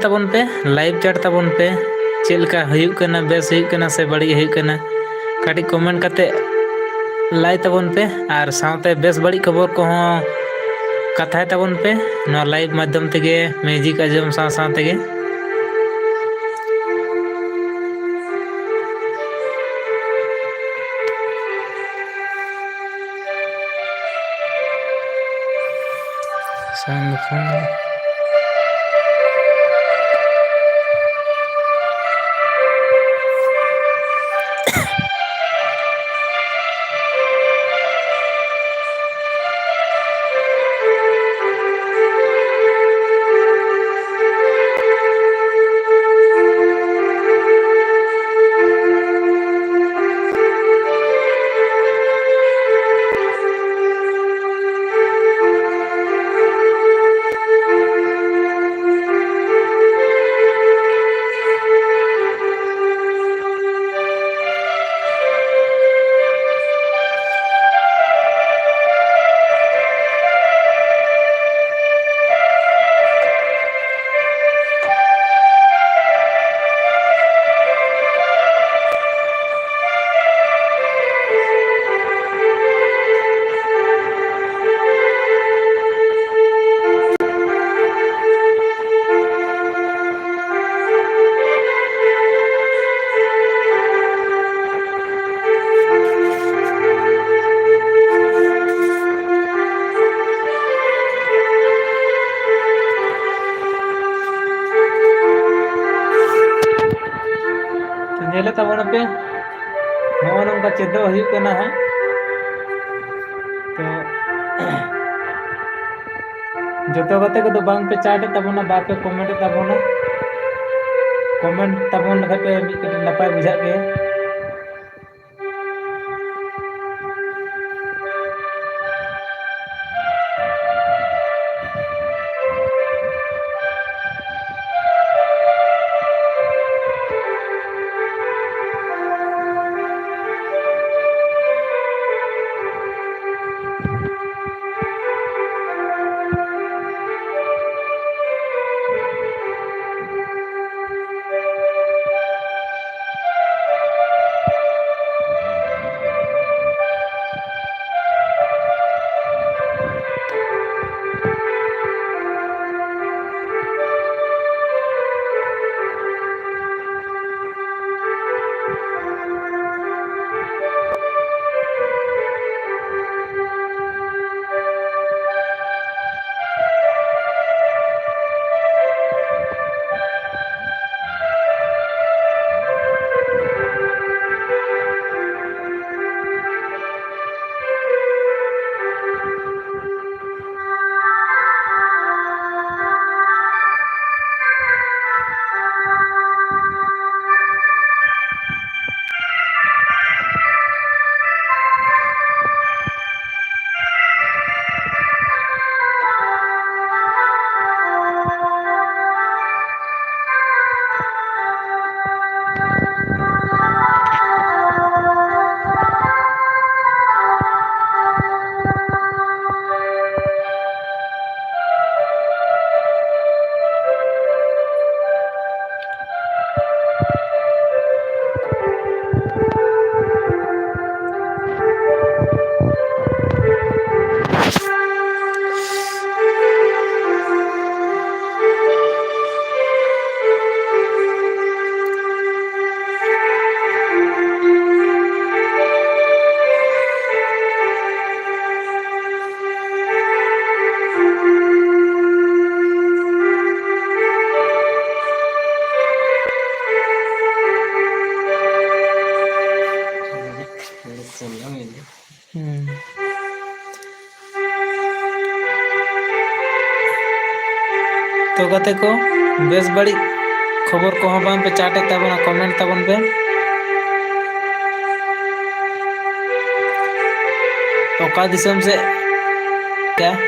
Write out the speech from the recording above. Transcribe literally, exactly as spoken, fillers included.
ᱛᱟᱵᱚᱱ ᱯᱮ, live chat ᱛᱟᱵᱚᱱ ᱯᱮ᱾ ᱪᱮᱫ ᱞᱮᱠᱟ ᱦᱩᱭᱩᱜ ᱠᱟᱱᱟ, ᱵᱮᱥ ᱦᱩᱭᱩᱜ ᱠᱟᱱᱟ ᱥᱮ ᱵᱟᱹᱲᱤᱡ ᱦᱩᱭᱩᱜ ᱠᱟᱱᱟ, ᱠᱟᱹᱴᱤᱡ comment ᱠᱟᱛᱮ ᱞᱟᱹᱭ ᱛᱟᱵᱚᱱ ᱯᱮ᱾ ᱟᱨ ᱥᱟᱶᱛᱮ ᱵᱮᱥ ᱵᱟᱹᱲᱤᱡ ᱠᱷᱚᱵᱚᱨ ᱠᱚᱦᱚᱸ ᱠᱟᱛᱷᱟᱭ ᱛᱟᱵᱚᱱ ᱯᱮ ᱱᱚᱣᱟ live ᱢᱟᱫᱽᱫᱷᱚᱢ ᱛᱮᱜᱮ, music ᱟᱸᱡᱚᱢ ᱥᱟᱶ ᱥᱟᱶ ᱛᱮᱜᱮ᱾ ᱥᱟᱝ ᱫᱚᱠᱟᱱ᱾ ᱧᱮᱞᱮᱫ ᱛᱟᱵᱚᱱᱟᱯᱮ, ᱱᱚᱜᱼᱚ ᱱᱚᱝᱠᱟ ᱪᱮᱫᱚᱜ ᱦᱩᱭᱩᱜ ᱠᱟᱱᱟ ᱦᱟᱸᱜ᱾ ᱛᱚ, ᱡᱚᱛᱚ ᱜᱟᱛᱮ ᱠᱚᱫᱚ ᱵᱟᱝ ᱯᱮ chat ᱮᱫ ᱛᱟᱵᱚᱱᱟ, ᱵᱟᱯᱮ comment ᱮᱫ ᱛᱟᱵᱚᱱᱟ᱾ Comment ᱛᱟᱵᱚᱱ ᱞᱮᱠᱷᱟᱡ ᱯᱮ ᱢᱤᱫ ᱠᱟᱹᱴᱤᱡ ᱱᱟᱯᱟᱭ ᱵᱩᱡᱷᱟᱹᱜ ᱜᱮᱭᱟ᱾ ᱛᱚ ᱜᱟᱛᱮ ᱠᱚ, ᱵᱮᱥ ᱵᱟᱹᱲᱤᱡ ᱠᱷᱚᱵᱚᱨ ᱠᱚᱦᱚᱸ ᱵᱟᱝ ᱯᱮ ᱪᱟᱴᱮᱫ ᱛᱟᱵᱚᱱᱟ, comment ᱛᱟᱵᱚᱱ ᱯᱮ᱾ ᱚᱠᱟ ᱫᱤᱥᱚᱢ ᱥᱮᱫ ᱠᱟ-,